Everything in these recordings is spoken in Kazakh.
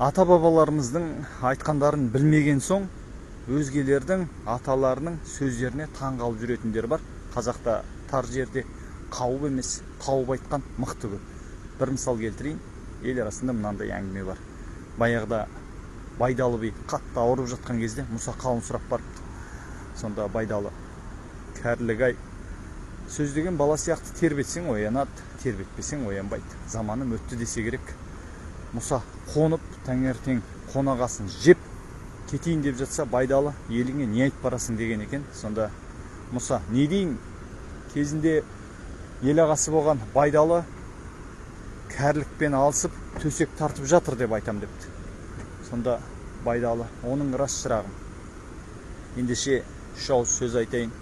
Ата-бабаларымыздың айтқандарын білмеген соң өзгелердің аталарының сөздеріне таң қалып жүретіндер бар. Қазақта тар жерде қауып емес, тауып айтқан мықты көп. Бір мысал келтірейін. Ел арасында мынандай әңгіме бар. Баяғыда Байдалы би қатты ауырып жатқан кезде Мұса қалын сұрап барыпты. Сонда Байдалы: «Кәрілік-ай, сөз деген бала сияқты, тербетсең оянады, тербетпесең оянбайды. Заманым өтті», – десе керек. Мұса қонып, таңертең қонақ жеп кетейін деп жатса, Байдалы: «Еліңе не айтып барасың?» – деген екен. Сонда Мұса: «Не дейін, кезінде ел ағасы болған Байдалы кәрілікпен алысып, төсек тартып жатыр деп айтам», – депті. Сонда Байдалы: «Оның рас, шырағым, ендеше үш ауыз сөз айтайын,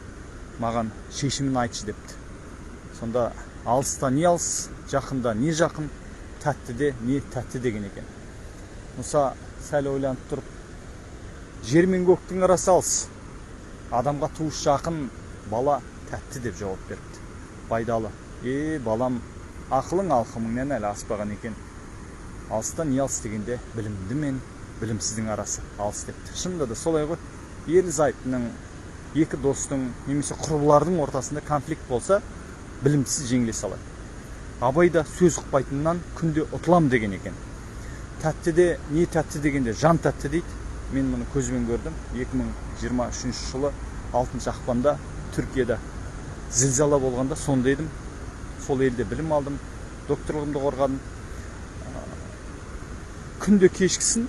маған шешімін айтшы», – депті. Сонда: «Алыста не алыс, жақында не жақын, тәттіде не тәтті?» – деген екен. Мұса сәл ойланып тұрып: «Жер мен көктің арасы алыс, адамға туыс жақын бала тәтті», – деп жауап беріпті. Байдалы: «Е, балам, ақылың алқымыңнан әлі аспаған екен. Алыста не алыс дегенде, білімді мен білімсіздің арасы алыс», – депті. Шынында да солай ғой. Ерлі зайыптының, екі достың немесе құрбылардың ортасында конфликт болса, білімсіз жеңіле салады. Абай да «Сөз ұқпайтыннан күнде ұтылам» деген екен. Тәттіде не тәтті дегенде, жан тәтті дейді. Мен мұны көзбен көрдім. 2023 жылы 6 ақпанда Түркияда зілзала болғанда сонда едім. Сол елде білім алдым, докторлығымды қорғадым. Күнде кешкісін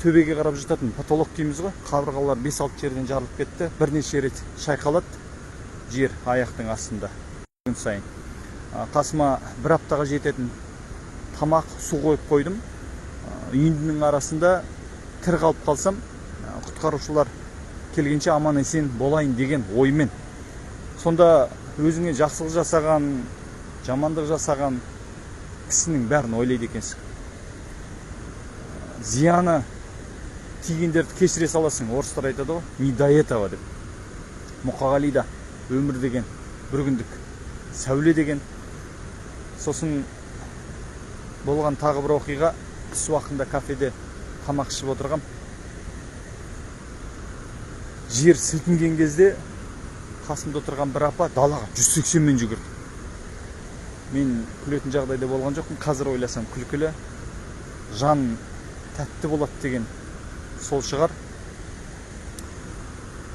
төбеге қарап жататын, потолок дейміз ғой, қабырғалар 5-6 жерден жарылып кетті. Бірнеше рет шайқалады жер аяқтың астында. Күн сайын қасыма бір аптаға жететін тамақ, су қойып қойдым. Үйіндінің арасында тірі қалып қалсам, құтқарушылар келгенше аман есен болайын деген оймен. Сонда өзіңе жақсылық жасаған, жамандық жасаған кісінің бәрін ойлайды екенсің. Зияны тигендерді кешіре саласың. Орыстар айтады ғой, «не до этого» деп. Мұқағали да «Өмір деген бір күндік сәуле» деген. Сосын болған тағы бір оқиға: түс уақытында кафеде тамақ ішіп отырғам. Жер сілкінген кезде қасымда отырған бір апа далаға 180-мен жүгірді. Мен күлетін жағдайда болған жоқпын, қазір ойласам күлкілі. Жан тәтті болады деген сол шығар.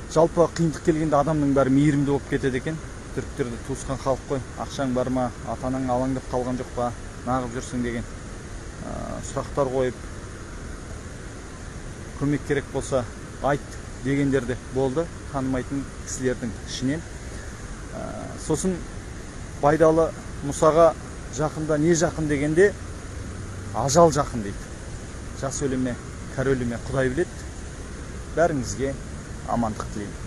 Жалпы, қиындық келгенде адамның бәрі мейірімді болып кетеді екен. Түріктер де туысқан халық қой. «Ақшаң бар ма? Ата анаң алаңдап қалған жоқ па? Нағып жүрсің?» деген сұрақтар қойып, «Көмек керек болса, айт» дегендер де болды танымайтын кісілердің ішінен. Сосын Байдалы Мұсаға «Жақында не жақын?» дегенде, «Ажал жақын» дейді. Жас өле ме, кәрі өле ме, Құдай біледі. Бәріңізге амандық тілеймін.